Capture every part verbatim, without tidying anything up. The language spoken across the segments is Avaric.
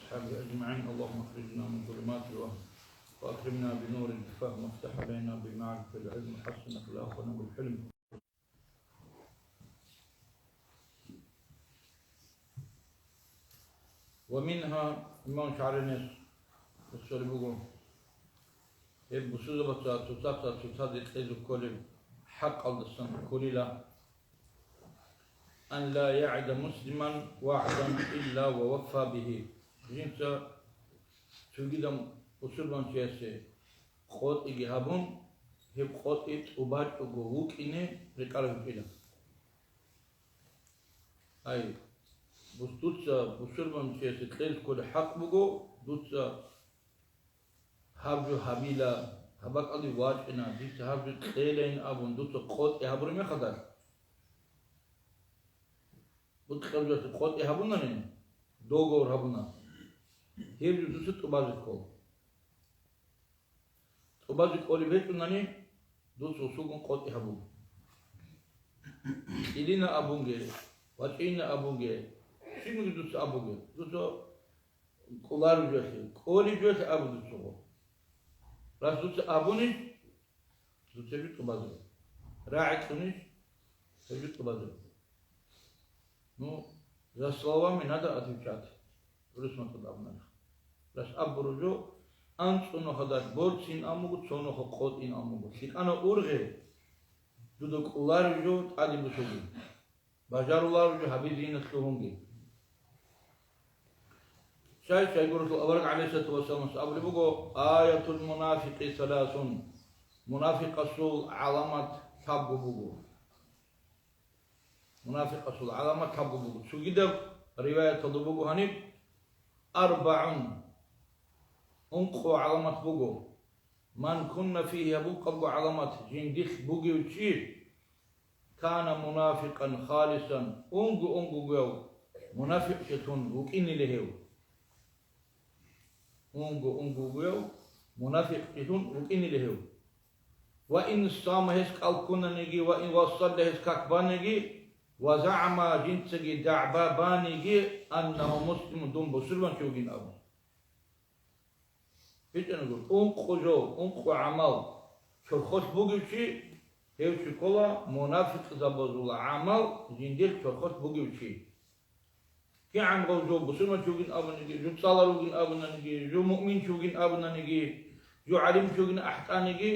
وأصحابه أجمعين. اللهم أخرجنا من ظلمات الوهم وأكرمنا بنور الفهم وافتح علينا بمعرفة العلم وحسن أخلاقنا بالحلم. ومنها, имам ШагӀранияс рехсолеб буго, гьеб бусурбабаца цоцаца цоцазе кьезе кколеб хӀакъалдасан кколила, أن لا يعد مسلما وعدا إلا ووفى به. Жинца цогидаб бусурбанчиясе къотӀиги гьабун, гьеб къотӀи тӀубачӀого вукӀине рекӀарав гьечӀила. Ай, бус-, дуца бусурбанчиясе кьезе кколеб хӀакъ буго, дуца гьаб жо гьабила, гьаб бакӀалде вачӀина, дица гьаб жо кьелайин абун дуца къотӀи гьабураб мехалда, бу-, кьел жоялъе къотӀи гьабунани, договор гьабуна, гьеб жо дуца тӀубазе ккола. ТӀубазе кӀолеб гьечӀунани, дуца гьесулгун къотӀи гьабуге. Кьилина абунге, вачӀина абунге, щибниги дуца абуге. Дуца кӀолареб жоялъе, кӀолеб жоялъе абу дуцаго. Раз дуца абунищ, дуца гьеб жо тӀубазе. РагӀи кьунищ, гьеб жо тӀубазе. Ну, за словами надо отвечать. Русматул абнарах. Рас абураб жо, анцӀго нухалъ борцин абун буго, цо нухалъ къотӀин абун буго. ЛъикӀана ургъел, дуда кӀолареб жо тӀаде босуге. Бажарулареб жо гьабизе ине лъугьунге. Щай-щай гурелъул авараг гӀалайгьиссалату вассаламас абулеб буго, آية المنافق ثلاث, мунафикъасул гӀаламат лъабго буго. Мунафикъасул гӀаламат лъабго буго. Цогидаб риваяталда буго гьаниб, أربع, ункъо гӀаламат буго. من كن فيه, гьаб ункъабго гӀаламат жиндилъ бугев чи, كان منافقا خالصا, унго-унгояв мунафикълъун вукӀинила гьев. Унго-унгояв мунафикълъун вукӀинила гьев. وإن صام, гьес кӀал ккунаниги, وإن وصلى, гьес как баниги, وزعم, жинцаги дагӀба баниги, أنه مسلم, дун бусурбанчи вугин абун. БитӀанагур, ункъо жо, ункъо гӀамал чорхолъ бугев чи, гьев чи ккола мунафикъзабазул гӀамал жиндир чорхолъ бугев чи. КигӀан гъов жо бусурманчи вугин абуниги, жо цӀалар вугин абунаниги, жо муъминчи вугин абунаниги, жо гӀалимчи вугин ахӀтӀаниги,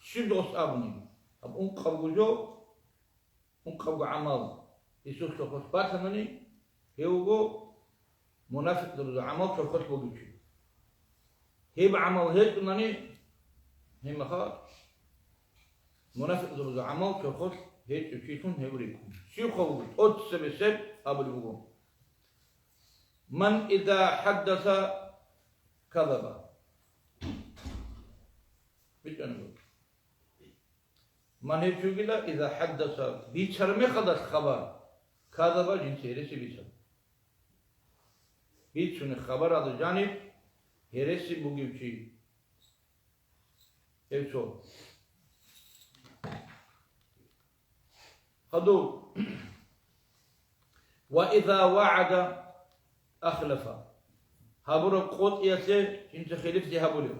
щиб дос абуниги. Гьаб ункъабго жо, ункъабго гӀамал гьесулъ чорхолъ батанани, гьев вуго мунафикъзабазул гӀамал чорхолъ бугев чи. Гьеб гӀамал гьечӀунани, гьеб мехалъ мунафикъзабазул гӀамал чорхолъ гьечӀев чилъун гьев рикӀкӀун. Щибха вуго, тӀоцебесеб абулеб буго: من إذا حدث كذب. БитӀанагур. Ман гьечӀогила, إذا حدث, бицараб мехалдалъ хабар, كذب, жинца гьереси бицана. Бицунеб хабаралда жаниб гьереси бугев чи. Гьев цо. Гьадур. وإذا وعد أخلف. Гьабураб къотӀиялъе жинца хилифлъи гьабулев.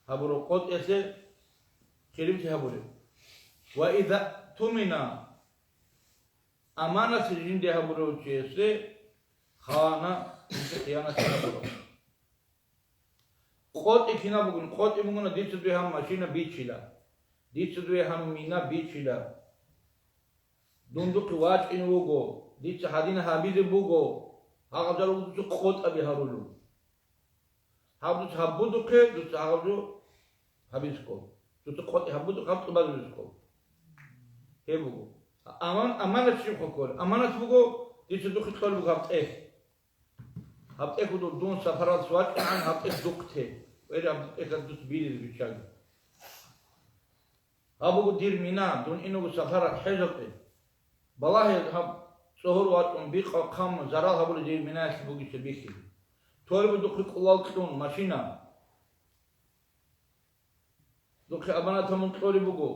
Гьабураб къотӀиялъе хилифлъи гьабулев. وإذا اؤتمن, аманат жинде гьабурав чиясе خان, хиянат гьабурав. КъотӀи кинаб бугин? КъотӀи бугуна, дица дуе гьаб машина бичила, дица дуе гьаб мина бичила, дун духъе вачӀине вуго, дица гьадин гьабизе буго, гьагъаб жал дуца къотӀаби гьарулев. Гьаб дуца гьаб будухъе, дуца гьагъаб жо гьабизе ккол. Дуца къотӀи гьаб будухъе, гьаб тӀубазе ккол. Гьеб буго. Аман-, аманат щиб хъукъур? Аманат буго, дица духъе кьолеб буго гьаб тӀехь. Гьаб тӀехь буго, дун сапаралъ вачӀинегӀан гьаб тӀехь духъе те. Эре, гьаб тӀехь дуца биризе биччаги. Гьаб буго дир мина, дун инаго сапаралъ хӀежалъе. Балагье гьаб цӀогьор вачӀун бикъа хъам зарал гьабулеб дир минаялъе бугеб цебехьи. Торбу духъе кӀулал кьун машина. Духъе аманат гьабун кьолеб буго.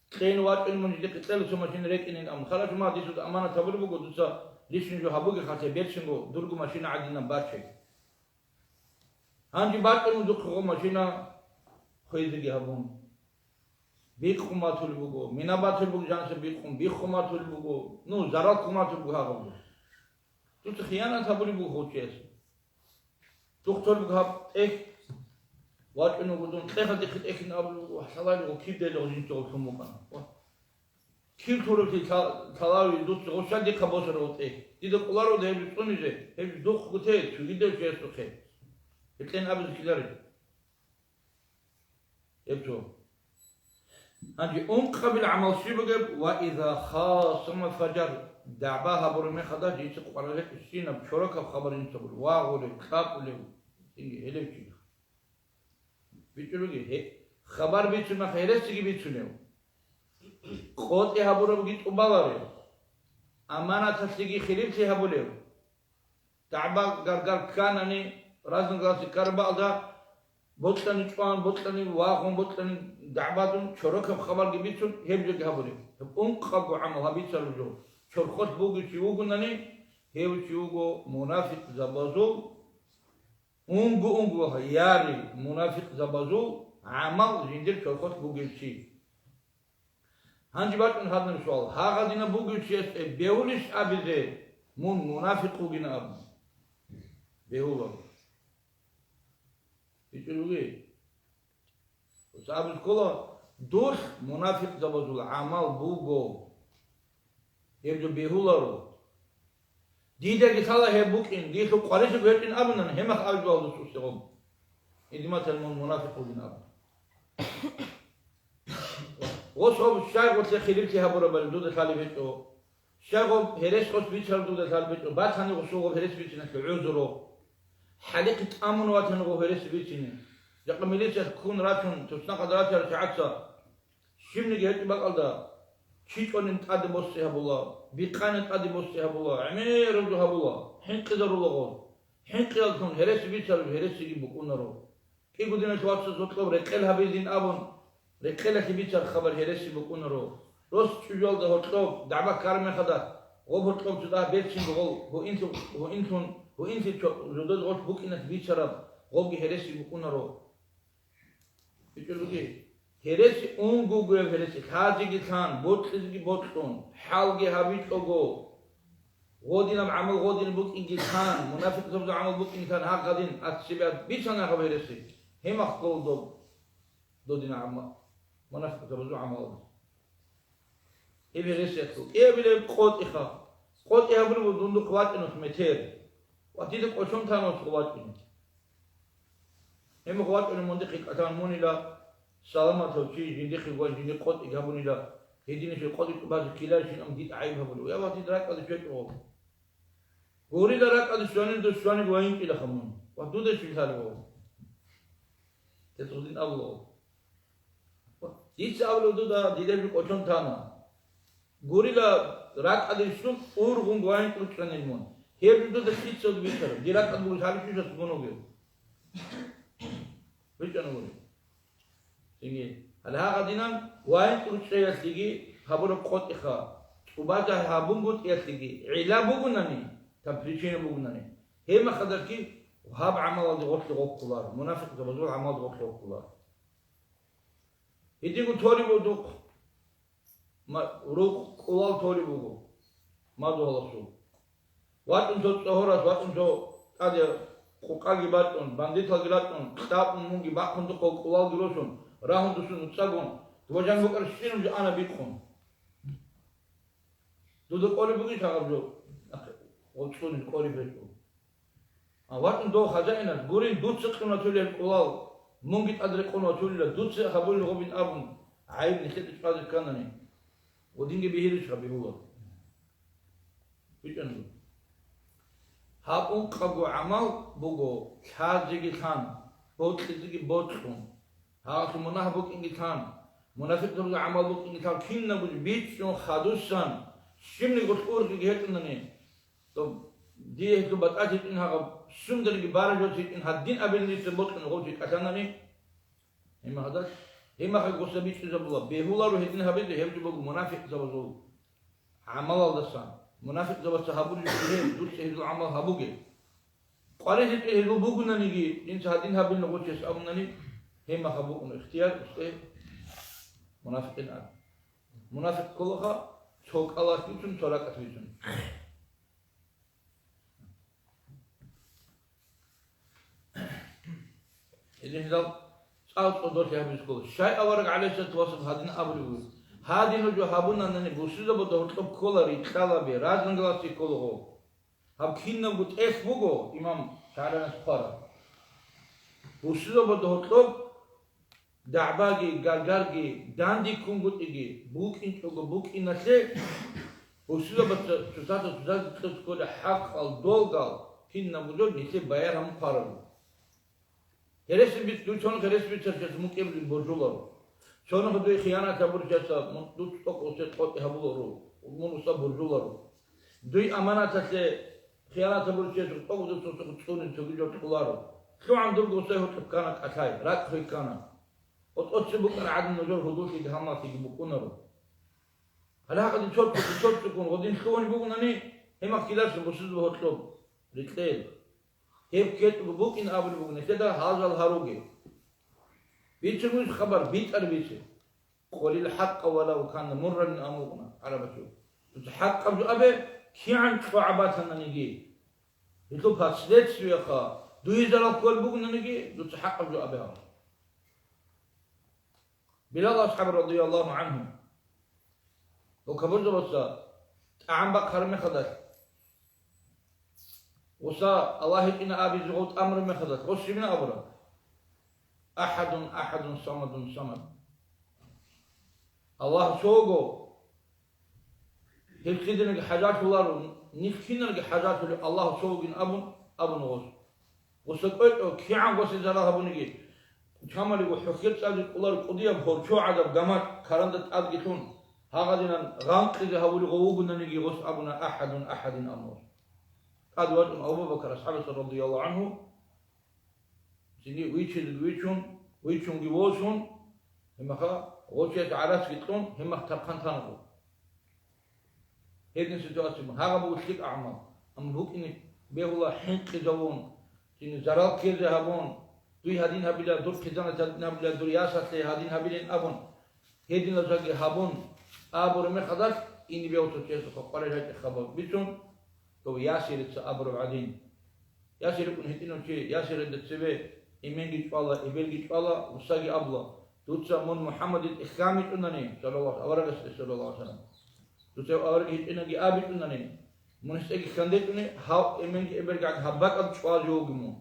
Кьейин вачӀун мун жидехъе кьела цо машина рекӀинин абун. Халач, ма, дисуда аманат гьабулеб буго, дуца лишний жо гьабуге, хасаб берцинго дурго машина гӀадинаб баче. Гьанже бачӀун духъего машина хвезеги гьабун. Бихъун батулеб буго, мина батулеб буго, жанса бихъун, биххун батулеб буго, ну, зарал ккун батулеб буго гьагъаб. Дуца хиянат гьабулеб буго гъов чиясе. Духъ толеб гьаб тӀехь вачӀун вуго дун, тӀехьалдехъе тӀехьин абулеб буго, лъалаего киб делего жинцаго лъун букӀана. Ва киб тураблъи лъа-, лъалави дуца гъущал дихъа босарав тӀехь. Дида къуларуда гьеб цӀунизе, гьеб духъ гуте, цогидав чиясухъе. Гьекъен абизе ккеларищ? Гьеб цо. Гьанже ункъабил гӀамал щиб бугеб? Ва иза хасама фажар, дагӀба гьабураб мехалда жинца къваригӀинаб щинаб чорокаб хабар жинца гуро, вагъулев, кьакьулев, цинги гьелев чи. БичӀчӀулеги, гье-, хабар бицун мах гьересиги бицунев. КъотӀи гьабурабги тӀубаларев. Аманаталъеги хилиплъи гьабулев. ДагӀба гаргар кканани, разногласие ккараб бакӀалда, бокьани чӀван, бокьани вагъун, бокьани дагӀбадун, чорокаб хабарги бицун, гьеб жоги гьабулеб. Гьеб ункъабго гӀамал гьабицараб жо. Чорхолъ бугев чи вугунани, гьев чи вуго мунафикъзабазул, унго-унго яри мунафикъзабазул гӀамал жиндир чорхолъ бугев чи. Гьанже бачӀун гьадинаб суал: гьагъадинаб бугев чиясде бегьулищ абизе, мун мунафикъ вугин абун? Бегьула. БичӀчӀулеги? Абизе ккола, дулъ мунафикъзабазул гӀамал буго. Гьеб жо бегьуларо. Дидаги лъала гьеб букӀин, дилъ къварилъи гьечӀин абунани, гьеб мах абизе ккола дус усигъун. Идиматал мун мунафикъ вугин абун. Гъос гъоб щай гъолъе хилиплъи гьабурабали дуда лъалеб гьечӀо. Щай гъоб гьерес гъос бицараб дуда лъалеб гьечӀо. Батани гъосул гъоб гьерес бициналъе гӀузру. ХӀалихъе тӀамун ватани гъов гьерес бицине. Жакъа милициялъ ккун рачун, туснахъалда рачарав чагӀаца щибниги гьечӀеб бакӀалда, чи чӀванин тӀаде боссе гьабула, бикъанин тӀаде боссе гьабула, гӀемераб жо гьабула, хӀинкъизарула гъов. ХӀинкъиялдалъун гьереси бицараб гьересиги букӀунаро. КӀиго диналъ вацас гьоркьоб рекъел гьабилин абун, рекъелалъе бицар хабар гьереси букӀунаро. Рос чӀужуялда гьоркьоб дагӀба ккараб мехалда, гъоб гьоркьоб цо дагь берцинго гъол гьуинлъу-, гьуинлъун, гьуинлъи чо-, жодаз гъолъ букӀиналъ бицараб гъолги гьереси букӀунаро. БичӀчӀулеги, гьереси унгогояб гьереси, лъазеги лъан, бокьизеги бокьун, хӀалги гьабичӀого, гъодинаб гӀамал гъодин букӀинги лъан, мунафикъзабазул гӀамал букӀинги лъан, гьагъадин ат-сибат бицана гьаб гьереси, гьеб мах ккола доб, додин гӀамал, мунафикъзабазул гӀамал. Гьеб гьересиялъул кӀиабилеб къотӀиха. КъотӀи гьабулеб буго дундухъ вачӀиналъ метер. Ва дида кӀочон танасухъ вачӀине. Гьеб мах вачӀунеб мун дихъе кӀалъан мунила, саламатав чи жиндихъе гван жиндихъ къотӀи гьабунила, гьединищ къотӀи тӀубазе ккеларищин ам дида гӀайиб гьабулев. Я ва дида ракӀалде щвечӀо. Гурила ракӀалде щванин дус щваниги вайинчӀилаха мун. Ва дуда щиб лъалев? ТецӀулин абула. Дица абулев дуда, дида жо кӀочон тана. Гурила ракӀалде щун ургъун вайинчӀул чӀванил мун. Гьеб жо дуда лъицаго бицараб? Дир ракӀалде буго лъалищ жо мун вугев? БичӀчӀана гури. Цинги, гьале гьагъадинан вайинчӀул чӀеялъеги гьабураб къотӀиха, тӀубазе гьабунгутӀиялъеги гӀилла бугунани, там причина бугунани, гьеб мехалдаги гьаб гӀамалалде гъорлъе гъоркьулар, мунафикъзабазул гӀамалалде гъорлъе гъоркьулар. Гьединго толи буго духъ, ма-, рукъ кӀулал толи буго, мадугьаласул. ВачӀун цо цӀогьорас, вачӀун цо тӀаде къукъаги бачӀун, бандиталги рачӀун, кьабун мунги бахъун духъав кӀулалги росун, рагьун дусун уцӀцӀагун, дова жан букӀараб щинаб жо ана бикъун. Дуда къориб бугищ гьагъаб жо? Гъоб цӀунил къориб гьечӀо. А ватун дов хазаинас, гурин, дуца кьун ватулел кӀулал, мунги тӀад рекъон ватулила, дуца гьабулел гъобин абун, гӀайиб нилъеда чӀвазе кканани, гъудинги бигьилищ гьабигьула. БичӀчӀана. Гьаб ункъабго гӀамал буго, лъазеги лъан, бокьизеги бокьун, гьалъул мунагь букӀинги лъан, мунафикъзабазул гӀамал букӀинги лъан, кинабго бичӀчӀун хадусан, щибниго ургъиги гьечӀунани, доб-, дие гьелъул батӀалъи гьечӀин гьагъаб, сундариги баражалъи гьечӀин гьадин абилин дица бокьун гъов чи кӀалъанани, гьеб мехалъ Гьеб мехалъ гъоса бичӀчӀизабула, бегьуларо гьедин гьабизе, гьеб жо буго мунафикъзабазул гӀамалалдасан. Мунафикъзабаца гьабулеб жо гьеб, дуца гьезул гӀамал гьабуге. Къварилъи гьезул бугунаниги, жинца гьадин гьабилин гъочес абунани, гьеб мехалъ букӀуна ихтияр, усте мунафикъин ан. Мунафикъ кколаха цо кӀалалъ бицун, цо ракӀалъ бицун. Гьединлъидал цӀакъ цӀодорлъи гьабизе ккола. Щай авараг гӀалайгьиссалату вассалам гьадин абулеб бугеб? Гьадин жо гьабунанани, бусурбабазда гьоркьоб ккола рикьалаби, разногласие кколаго. Гьаб кинабго тӀехь буго, имам ШагӀранас хъвараб. Бусурбабазда гьоркьоб дагӀбаги, гаргарги, дандеккунгутӀиги букӀинчӀого букӀиналъе, бусурбабаца цоцазда цоцазе кьезе кколеб хӀакъал, долгал, кинабго жо нилъее баян гьабун хъвараб буго. Гьереси биц-, дуцаго гьереси бицарчияс мукӀиблъи боржуларо. Цо нухалъ дуе хиянат гьабурчиясда мун дуца тӀокӀ усе къотӀи гьабуларо, мун уса боржуларо. Дуе аманаталъе хиянат гьабурчиясда тӀокӀ дуца усе цӀуне цоги жо кьоларо. ЛъугӀан дурго усай гьоркьоб ккана кӀалъай, ракӀ хвей ккана. ГъотӀоцебе букӀараб гӀадин нужер гьудуллъиги гьалмагълъиги букӀунаро. Гьале гьакъадин цо-, цо-, цо-, цо-, гъодин лъугьунеб бугунани, гьеб мехалъ киданиги бусурбабазда гьоркьоб рикьел. Гьеб ккечӀого букӀин абулеб буго нилъеда гьал жал гьаруге. Бицун нуж хабар, битӀараб бице. «Къулил хӀакъа валав кана мурран», амукъна гӀарабазул. Дуца хӀакъаб жо абе, кигӀан чӀвагӀа батананиги. Гьелъул последствияха дуе зарал кколеб бугонаниги, дуца хӀакъаб жо абе гьаб. Билал асхӀаб радияллагьу гӀангьу, гьев капурзабаца тӀагӀам бахъараб мехалдалъ, гъоса Аллагь гьечӀин абизе гъов тӀамураб мехалдалъ, гъос щибин абураб? «Ахадун, ахадун, самадун, самад». Аллагь цо вуго, гьеб киданиги хӀажалъуларо, нилъ киналги хӀажалъулев Аллагь цо вугин абун, абуна гъос. Гъоса кӀвечӀо, кигӀан гъосе зарал гьабуниги, чамалиго хӀухьел цӀазе кӀоларо кӀудияб гьорчо гӀадаб гамакь каранда тӀадги лъун, гьагъадинан гъанкъизе гьавулев гъов вугонаниги, гъос абуна: «Ахадун, ахадин», абун гъос. ТӀаде вачӀун Абу Бакр асхӀабаца радияллагьу гӀангьу, цинги вичезеги вичун, вичунги восун, гьеб мехалъ гъов чиясе гӀарацги кьун, гьеб мехалъ тархъан тана гъов. Гьедин ситуация буго, гьагъаб буго лъикӀ гӀамал. Амма букӀине бегьула хӀинкъизавун, цинги зарал ккезе гьабун, дуе гьадин гьабила, дур хъизаналъе гьадин гьабила, дур ясалъе гьадин гьабилин абун, гьединал жаги гьабун абураб мехалдалъ, ине бегьула цо чиясухъа къварилъи гьечӀеб хабар бицун, дов Ясирица абураб гӀадин. Ясир вукӀун гьитӀинав чи, Ясиралда цебе эменги чӀвала, эбелги чӀвала, гъосаги абула: «Дуца мун МухӀаммадил тӀехь хьанбичӀунани, саллаллагьу, аварагасде, саллаллагьу гӀалайгьи ва саллам, дуца гьев авараг гьечӀинаги абичӀунани, мун гьесда тӀехь хьандечӀуни, гьав эменги эбелги гӀадин гьаб бакӀалда чӀвазе вугев мун».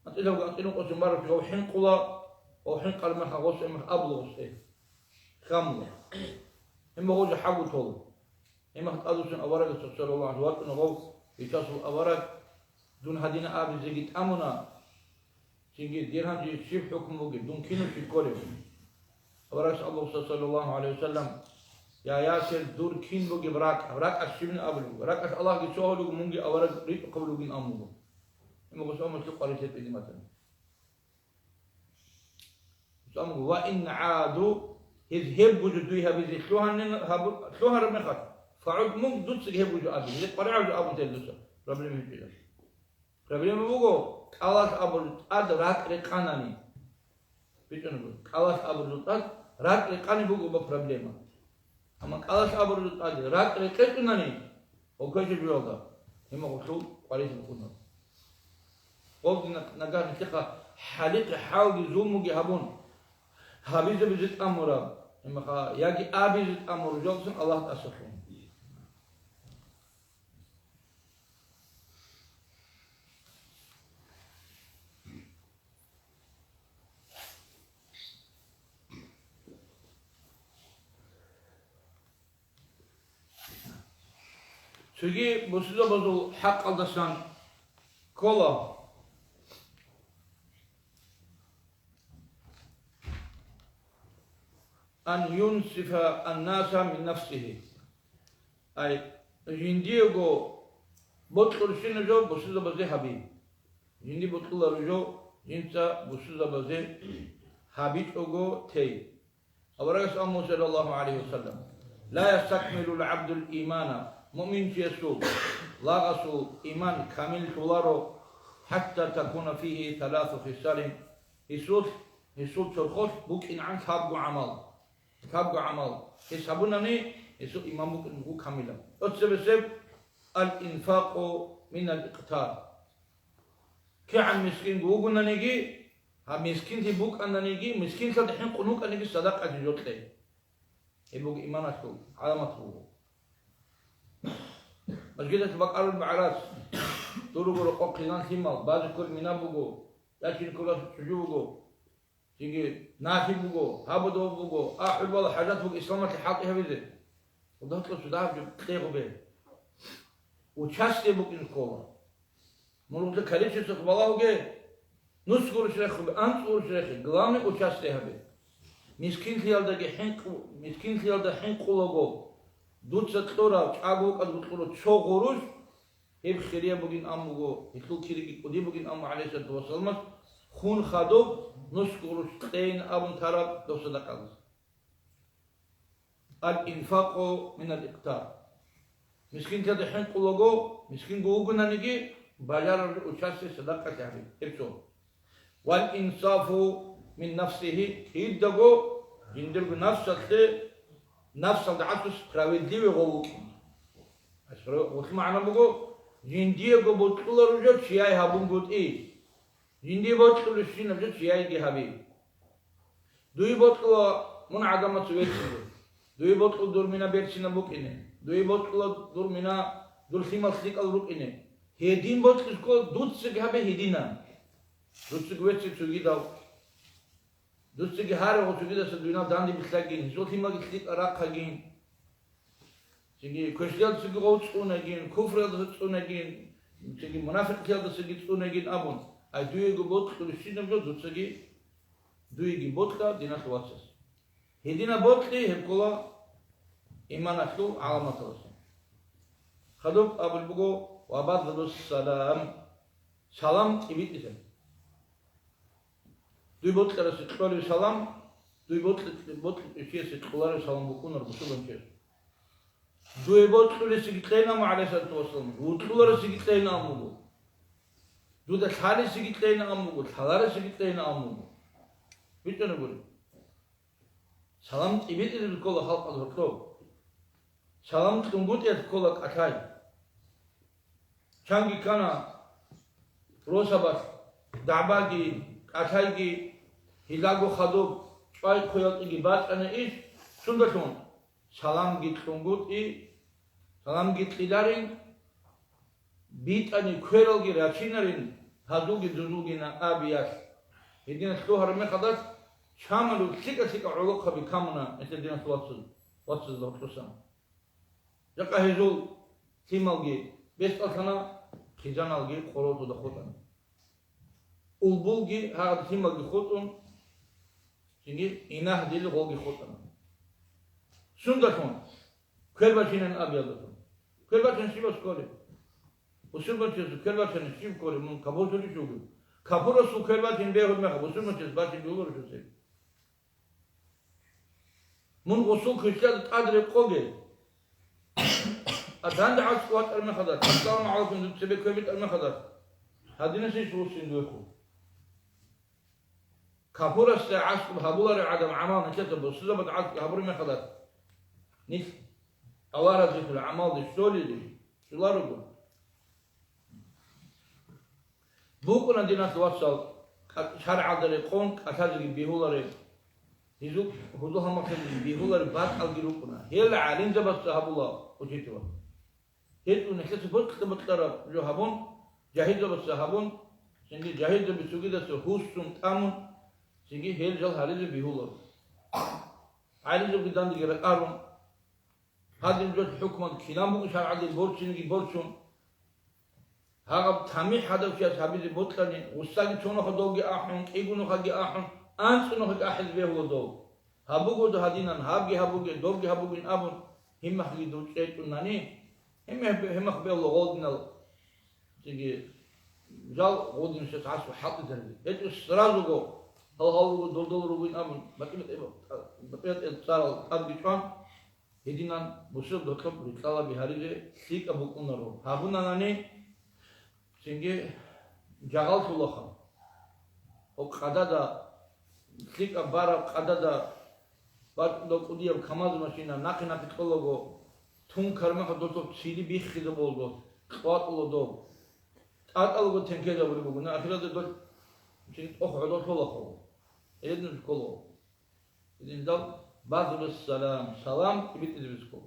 АнцӀила вуго, анцӀила ункъосан барав чи гъов хӀинкъула, гъов хӀинкъараб мехалъ гъос гьеб мехалъ абула гъосде. Хьамула. Гьеб мехалъ гъов жо хӀагу тола. Гьеб мехалъ тӀадвуссун аварагасухъе, саллаллагьу гӀалайгьи ва саллам, вачӀуна гъов, Исусул авараг, дун гьадин абизеги тӀамуна, цинги дир гьанже щиб хӀукму бугеб, дун кинав чи кколев? Аварагас абула, саллаллагьу гӀалайгьи ва саллам: «Я Ясир, дур кин бугеб ракӀ, ракӀалъ щибин абулеб буго? РакӀалъ Аллагьги цо гьавулев вуго, мунги авараг ритӀухъ гьавулев вугин», абун буго. Гьеб мехалъ гъос гьамулъи къварилъи тӀадиматана. Гьес абун буго: «Ва ин гӀаду», гьез гьеб буго дуе гьабизе лъугьанин-, гьабу-, лъугьараб мехалъ, «фагӀуд», мун дуцаги гьеб буго абе, гьез къваригӀараб жо абун тел дуца, проблема гьечӀила. Проблема буго, кӀалалъ абураб тӀад ракӀ рекъанани. БичӀчӀана буго, кӀалалъ абураб тӀад ракӀ рекъани буго ба проблема. Амма кӀалалъ абураб тӀад ракӀ рекъечӀунани, окойчӀеб жоялда, гьеб мехалъ къварилъи букӀунаро. Гъобги нагагь нилъехъа хӀалихъи хӀалги зулмуги гьабун, гьабизабизе тӀамураб, гьеб мехалъ яги абизе тӀамураб жоялдасан Аллагь тӀасалъугьун. Цоги бусурбабазул хӀакъалдасан ккола: «Ан юнсифа аннаса мин нафсихи». Ай, жиндиего бокьулщина жо бусурбабазе гьаби. Жинди бокьуларо жо жинца бусурбабазе гьабичӀого тей. Аварагас амму саллаллагьу гӀалайгьи ва саллам: «Ла ястакмилул гӀабдул имана», муъминчиясул лагъасул иман камиллъуларо, «хӀатта такуна фигьи саласу хисалин», гьесул, гьесул чорхолъ букӀингӀан лъабго гӀамал. Лъабго гӀамал гьес гьабунани, гьесул иман букӀун буго камилаб. ТӀоцебесеб: «Ал-инфакъу минал икътар». КигӀан мискинго вугонаниги, гьаб мискинлъи букӀананиги, мискинлъалда хӀинкъун вукӀаниги садакъаде жо кье. Гьеб буго иманалъул гӀаламат буго. Мажгиталъ бакӀарулеб гӀарац, дур руго рокъоб хъизан лъимал, базе кколеб мина буго, ячин кколеб чӀужу буго, цинги нахи буго, гьаб-доб буго, ахӀулбала хӀажат буго исламалъе хӀалтӀи гьабизе. Гьелда гьоркьоб цо дагьаб жо кье гьабе. Участие букӀин ккола. Мургьуда количествоялъ балагьуге, нусгурищ рехубе, анцӀгурищ рехе, главный участие гьабе. Мискинлъиялдаги хӀинкъу-, мискинлъиялда хӀинкъулаго, дуца кьурав, чӀаго вукӀаго кьурав цо гъурущ, гьеб хирияб бугин ан буго, гьелъул кириги кӀудияб бугин ан буго, гӀалайгьиссалату вассаламас, хун хадуб, нусгурищ кьейин абун тараб дов садакъаялдаса. Ал-инфакъу минал икътар. Мискинлъиялда хӀинкъулаго, мискинго вугонаниги, бажараб участие садакъа тягьби. Гьеб цо. Вал инсафу мин нафсигьи, кидаго жиндирго нафсалъе, нафсалда гӀацӀу справедливый гъов вукӀин. Гъолъи магӀна буго, жиндиего бокьуларо жо чияй гьабунгутӀи. Жиндие бокьулебщинаб жо чияйги гьаби. Дуе бокьула мун гӀадамаца веццигун. Дуе бокьула дур мина берцинаб букӀине. Дуе бокьула дур мина дур лъимал лъикӀал рукӀине. Гьедин бокьизе ккола, дуцаги гьабе гьединан. Дуцаги вецци цогидав. Дуцаги гьарагьу цогидаса дуйнал данде билълъагин, гьезул лъималги лъикӀал рахъагин. Цинги квешлъиялдасаги гъов цӀунагин, куфруялдаса цӀунагин, цинги мунафикълъиялдасаги цӀунагин абун, ай дуего бокьулебщинаб жо дуцаги, дуеги бокьа диналъул вацас. Гьединаб бокьи гьеб ккола иманалъул гӀаламаталдаса. Хадуб абулеб буго: «Ва базлус салам», салам тӀибитӀизаб. Дуе бокьарасе кьолеб салам, дуе бокьи-, бокьичиясе кьолареб салам букӀунаро бусурбанчияс. Дуе бокьулесеги кьейин абун, гӀалайгьиссалату вассалам, вокьуларесеги кьейин абун буго. Дуда лъалесеги кьейин абун буго, лъаларесеги кьейин абун буго. БичӀчӀана гури. Салам тӀибитӀизаб ккола халкъалда гьоркьоб. Салам кьунгутӀиялъ ккола кӀалъай. Чанги ккана росабалъ, дагӀбаги, кӀалъайги, гьелаго хадуб чӀвай-хъуялдеги бачӀана иш, сундалъун саламги кьунгутӀи, саламги кьеларин, битӀани квералги рачинарин, гьазулги дузулгина абиялъ. Гьединаб лъугьараб мехалдалъ чамалул лъикӀа-лъикӀа гӀолохъаби камуна гьесул диналъул вацаз-, вацазда гьоркьосан. Жакъа гьезул лъималги бесдаллъана, хъизаналги къороллъуда хутӀана. Улбулги гьагъаб лъималги хутӀун, цинги инагьдили гъолги хутӀана. Сундалъун? Квер бачинан абиялдалъун. Квер бачани щибас кколеб? Бусурбанчиясул квер бачани щиб кколеб? Мун капурчулищ вугев? Капурасул квер бачине бегьулеб мехалъ, бусурбанчияс бачине бегьуларищ гьесие? Мун гъусул квешлъиялда тӀад рекъоге. А данде гӀацӀ ватӀар мехалда, ассаламу гӀалайкум, дуца цебе квер битӀар мехалда, гьадинасищ вуссин дуехъу? Капурасда гӀаскӀуб гьабуларев гӀадамал гӀамал нилъеца бусурбабазда гӀаскӀуб гьабураб мехалда, нилъ Аллагь разилъул гӀамалде щолелищ? Щоларуго. БукӀуна, диналъ вацал, кӀа-, шаргӀалда рекъон кӀалъазеги бегьулареб, гьезул гьудул-гьалмагълъиялдеги бегьулареб бакӀалги рукӀуна. Гьел гӀалимзабазда гьабула учитель. ГьечӀо нилъеца бокьа-бокьараб жо гьабун, жагьилзабазда гьабун, цинги жагьилзаби цогидаса гьуссун тӀамун, цинги гьел жал гьаризе бегьуларо. ГӀалимзабги дандеги ракӀарун, гьадин жо хӀукман кинаб буго шаргӀалде борчинеги борчун. Гьагъаб тамихӀ гьадав чияс гьабизе бокьани, гъусаги цо нухалъ довги ахӀун, кӀиго нухалъги ахӀун, анцӀго нухалъги ахӀизе бегьула дов. Гьабуго дов гьадинан, гьабги гьабуге, добги гьабугин абун, гьимахъги дов чӀечӀунани, гьимахъ бе-, гьимахъ бегьула гъолдинал, цинги жал гъолдин щас гӀасу хӀалтӀизаризе. ГьечӀо сразуго гьал-гьал руго, дол-дол ругин абун, батӀи-батӀи-, батӀи-батӀи цӀарал тӀадги чӀван, гьединан бусурбаб гьоркьоб рикьалаби гьаризе лъикӀаб букӀунаро. Гьабунанани, цинги жагъаллъулаха. Гьеб къадада, лъикӀаб бараб къадада бачӀунеб кӀудияб КамАЗ машина нахъе-нахъе кьолаго, тун кармахъа досул цили биххизабулаго, кьватӀула доб. ТӀатӀалаго тенкезабулеб буго, ахиралда дол цин тӀох гӀодов лъолаха. Гьедин ккола. Гьединал базулас салам, салам тӀибитӀизабизе ккола.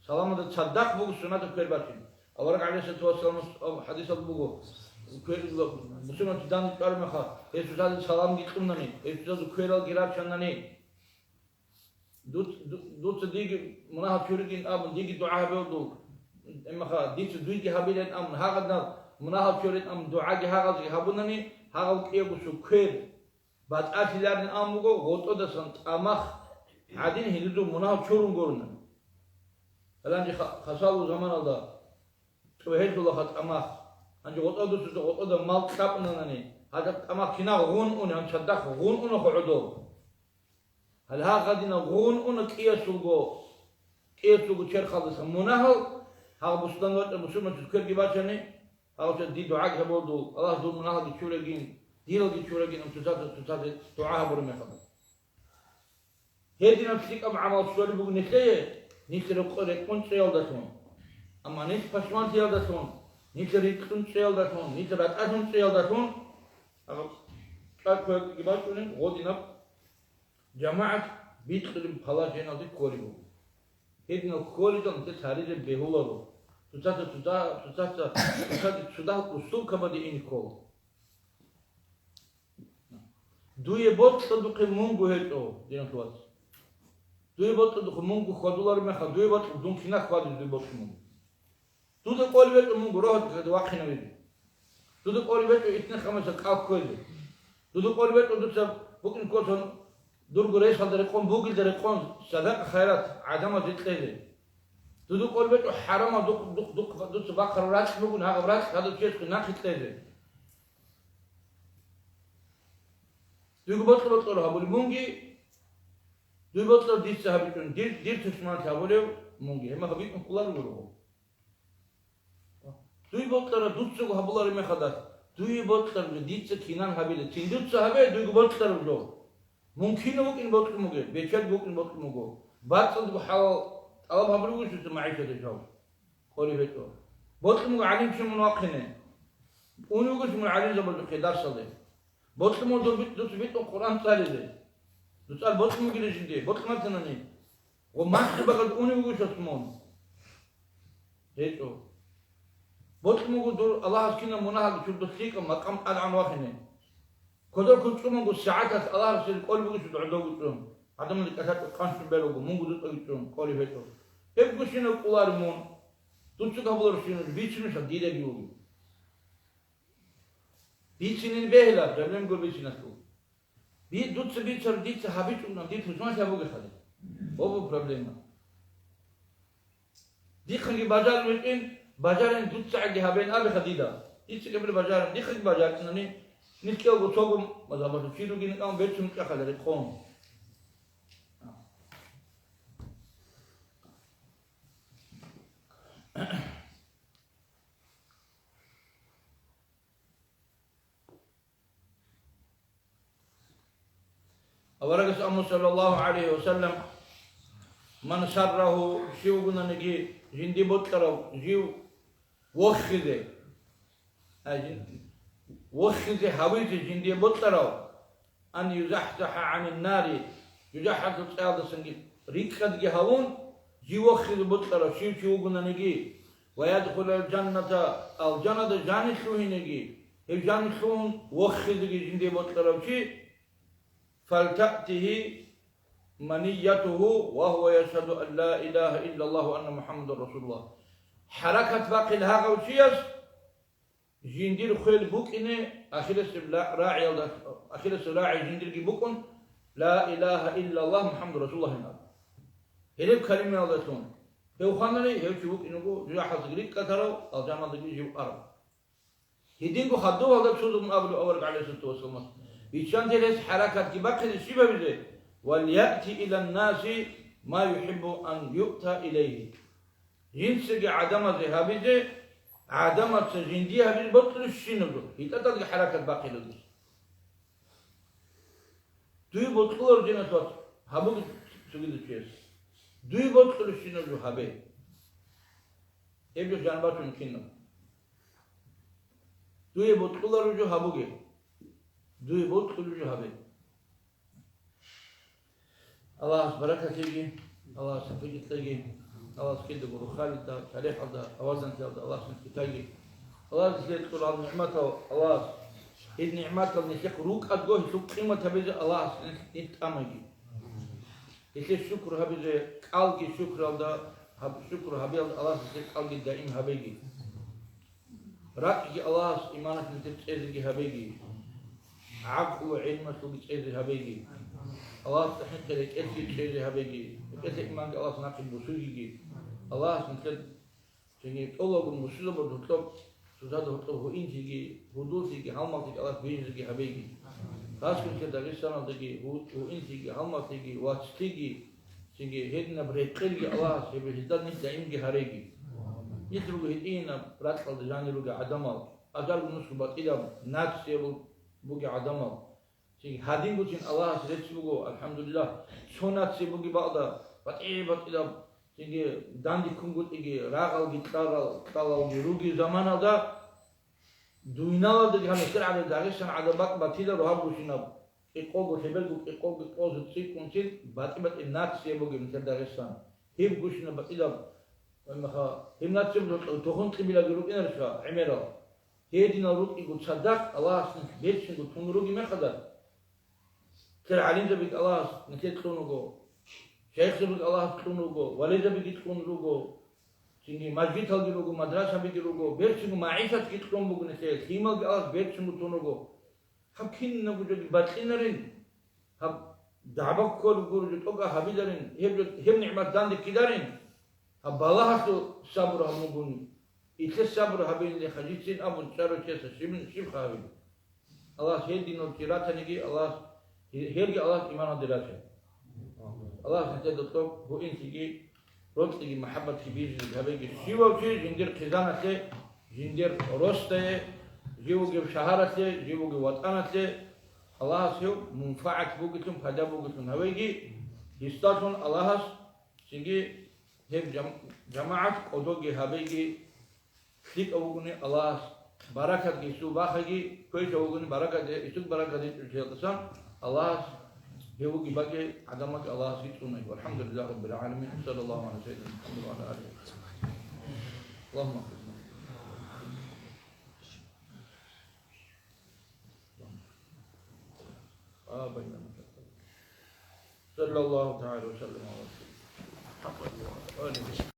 Саламалда цадахъ буго суннатаб квер бачӀин. Авараг гӀалайгьиссалату вассаламас хӀадисалда буго, квер, мусульманчи данде чӀвараб мехалъ, гьесухъе саламги кьунани, гьесухъе квералги рачанани, дуц-, ду-, дуца диги мунагьал чуригин абун, диги дугӀа гьабе дол, эмаха, дица дуйги гьабилин абун, гьагъадал мунагьал чурин абун, дугӀаги гьагъазги гьабунани, гьагъав кӀиябго цо квер батӀалъиларин абун буго, гъотӀодасан тӀамах гӀадин гьелдул мунагьал чурун гурони. Гьаланчи ха-, хасалул заманалда цӀогьелъулаха тӀамах. Гьанже гъотӀодасда, гъотӀода мал кьабунанани, гьадаб тӀамах кинаб гъун уни, гьанже цадахъ гъун унаха гӀодов. Гьале гьагъадинаб гъун уна кӀиясулго, кӀиясулго черхалдаса мунагьал, гьагъ бусурман вачӀа, бусурманчи кверги бачани, гьагъав чияс дие дугӀаги гьабула дол, Аллагь, дур мунагьалги чурагин, диралги чурагин, ам цоцазда, цоцазда дугӀа гьабураб мехалда. Гьединаб лъикӀаб гӀамал щолеб буго нилъее, нилъ рекъо-, рекъон чӀеялдалъун. Амма нилъ пашманлъиялдалъун, нилъ рикьун чӀеялдалъун, нилъ ратӀалъун чӀеялдалъун, гьаб чӀвай кверги бачӀунеб гъодинаб жамагӀат бикьулеб положениялде кколеб буго. Гьединал кколидал нилъеца гьаризе бегьуларо. Цоцазда цода-, цоцазда, цоцазда цода уступкабаде ине ккола. Дуе бокьадухъе мунго гьечӀо, динул вац. Дуе бокьадухъе мунго хьвадулареб мехалъ, дуе бокьа, дун кинаб хьвадизе дуе бокьун буго. Дуда кӀолеб гьечӀо мунго рогьалда вахъинавизе. Дуда кӀолеб гьечӀо итнахъамаса кӀал кквезе. Дуда кӀолеб гьечӀо дуца букӀин ккосан дурго ресалда рекъон, бугелда рекъон, садакъа-хайрат гӀадамазе кьезе. Дуда кӀолеб гьечӀо хӀарамал духъ-, духъ-, духъ-, дуца бахъараб ракь бугин, гьагъаб ракь гьадаб чиясухъе нахъе кьезе. Дуйго бокьа-бокьараб гьабулеб мунги, дуе бокьараб дица гьабичӀо, дир, дир тушманлъи гьабулев мунги, гьеб мехалъ битӀун кколарого. Дуе бокьараб дуцаго гьабулареб мехалда, дуе бокьараб жо дица кинан гьабила, цин дуца гьабе, дуйго бокьараб жо. Мун кинав вукӀин бокьун бугеб, бечедго вукӀин бокьун буго, бацӀцӀадго хӀалал тӀалаб гьабулев вуго дуца магӀишат гьечӀев. КӀолеб гьечӀо. Бокьун буго гӀалимчи мун вахъине. Унев вуго мун гӀалимзабазухъе дарсалде. Бокьун буго дур бит-, дуца битӀун Къуръан цӀализе. Дуца бокьун бугила жинде, бокьун батанани. Ва махту багъад унев вугищас мун? ГьечӀо. Бокьун буго дур Аллагьас кинаб мунагьалги чурдулъ лъикӀаб макъам тӀадегӀан вахине. Кодор ккун чӀуманго сагӀаталъ Аллагьасул кӀол бугищ догӀодовго чӀун. ГӀадамалда кӀалъачӀо къанщун бералго, мунго дутӀаги чӀун, кӀолеб гьечӀо. Гьеб гущинаб кӀолареб мун. Дуца гьабуларебщинаб бицунищал дидаги вугев. Бицинин бегьила, жавлен гур бициналъул. Би-, дуца бицар, дица гьабичӀунан, дица рузман гьабуге хадуб. Бобу проблема. Дихъаги бажарун витӀин, бажарин дуцагӀаги гьабен абиха дида. Дица кӀабил бажарин, дихъаги бажарцинани, нилъ кӀелго цого мазгьабалъул чи ругин, амма бецун кьахъала рекъон. Аварагас аму, саллаллагьу гӀалайгьи ва саллам, ман саррагьу, щивгунаниги жинди бокьарав жив вохизе, а, жин-, вохизе гьавизе жинди бокьарав, ан юзахӀзахӀа гӀанин нари, жужахӀалъул цӀаялдасанги рикӀкӀадги гьавун, жив вохизе бокьарав щив чи вугунаниги, ва ядхулал жанната, алжаналда жанив лъугьинеги, гьев жанив лъугьун вохизеги жинде бокьарав чи, фалтатигьи маниятугьу ва гьува яшгьаду ан ла илагьа иллаллагь ва анна МухӀаммадан расулуллагь. ХӀаракат бахъила гьагъав чияс жиндир хвел букӀине ахирасеб ла-, рагӀиялда, ахирасеб рагӀи жиндирги букӀун, ла илагьа иллаллагь МухӀаммадан расулуллагь абун. Гьелеб калимаялдалъун гьев хванани, гьев чи вукӀине вуго жужахӀалдаги рикӀкӀад гьарав, алжаналдаги жив арав. Гьединго хадубалда цо зун абулеб авараг гӀалайгьиссалату вассаламас: Биччанте гьес хӀаракатги бахъизе щиб гьабизе? «Валъяти илан-наси ма юхӀиббу ан юъта илайгьи». Жинцаги гӀадамазе гьабизе, гӀадамаца жиндие гьабизе бокьулебщинаб жо, гьитӀадалги хӀаракат бахъилалдаса. Дуе бокьуларо, диналъул вацал, гьабуге цогидав чияс. Дуе бокьулебщинаб жо гьабе. Гьеб жо жаниб бачун кинаб. Дуе бокьуларо жо гьабуге. Дуе бокьулеб жо гьабе. Аллагьас баракат лъеги, Аллагьас тавфикъ лъеги, Аллагьас кидаго рухӀалида, талихӀалда, авазанлъиялда Аллагьас нилъ ккаги. Аллагьас нилъее кьурал нигӀматал, Аллагьас гьел нигӀматал нилъехъ рукӀаго гьелъул къимат гьабизе Аллагьас нилъ, нилъ тӀамаги. Гьелъе шукру гьабизе кӀалги шукралда, гьаб-, шукру гьабиялда Аллагьас нилъер кӀалги даим гьабеги. РакӀги Аллагьас иманалъ нилъер цӀезеги гьабеги, гӀакълу гӀелмалъулги цӀезе гьабеги, Аллагьасда хӀинкъи рекӀелъги цӀезе гьабеги, рекӀелъе иманги Аллагьас нахъе бусугеги, Аллагьас нилъер цинги тӀолабго мусулаб гьоркьоб, цоцазда гьоркьоб гьуинлъиги, гьудуллъиги, гьалмагълъиги Аллагьас бижизеги гьабеги. Хасго нилъер Дагъистаналдаги гьу-, гьуинлъиги, гьалмагълъиги, вацлъиги, цинги гьединаб рекъелги Аллагьас гьеб гьезда нилъ даимги гьареги. Нилъ руго гьитӀинаб ракьалда жанир ругел гӀадамал, азарго нусго батӀилаб нациял бугел гӀадамал. Цинги гьадингутин Аллагьас рецц буго, алхӀамдулиллагь, цо нация бугеб бакӀалда батӀи-батӀилаб, цинги дандеккунгутӀиги, рагъалги кьарал-, кьалалги ругел заманалда, дуйналалдаги гьанасер гӀадаб Дагъистан гӀадаб бакӀ батила рогьаб гущинаб, кӀикъого лъеберго, кӀикъого кӀикъозе цӀикӀкӀунцин батӀи-батӀи нация бугеб нилъер Дагъистан. Гьеб гущинаб батӀилаб, гьеб нацияб тухум-кьибилаги рукӀинарищха гӀемерал? Гьединал рукӀиго цадахъ Аллагьас нилъ берцинго тун ругеб мехалда, нилъер гӀалимзабиги Аллагьас нилъее кьун руго, шайихзабиги Аллагьас кьун руго, вализабиги кьун руго, цинги мажгиталги руго, мадрасабиги руго, берцинго магӀишатги кьун буго нилъее, лъималги Аллагьас берцинго тун руго. Гьаб кинабго жоги бакьинарин, гьаб дагӀба кколеб гуро жо тӀокӀаб гьабиларин, гьеб жо, гьеб нигӀмат данде ккеларин, гьаб балагьалъул сабур гьабун бугони, илъе сабур гьабилин хъажицин абун чӀарав чиясда щиб-, щибха гьабилеб? Аллагьас гьединав чи ратаниги, Аллагьас, гьелги Аллагьас иманалде раче. Аллагьас нилъеда тӀокӀ гьуинлъиги, рокьиги, махӀаббатги бижизе гьабеги. Щивав чи жиндир хъизаналъе, жиндир росдае, жив вугев шагьаралъе, жив вугев ватӀаналъе, Аллагьас гьев мунфагӀат бугелъун, пайда бугелъун гьавеги, гьесдалъун Аллагьас цинги гьеб жам-, жамагӀат кӀодоги гьабеги. ЛъикӀав вугони Аллагьас баракатги гьесул бахаги, квешав вугони баракат, гьесул баракат гьечӀолъиялдасан Аллагьас гьев вугеб баги гӀадамалги Аллагьас гьечӀонаги. ВалхӀамдулиллагьи раббил гӀаламин. Саллаллагьу гӀала сайидина МухӀаммад ва гӀала алигьи ва сахбигьи. Аллагьумма саллаллагьу тагӀала ва саллим гӀала расулина МухӀаммад ва алигьи.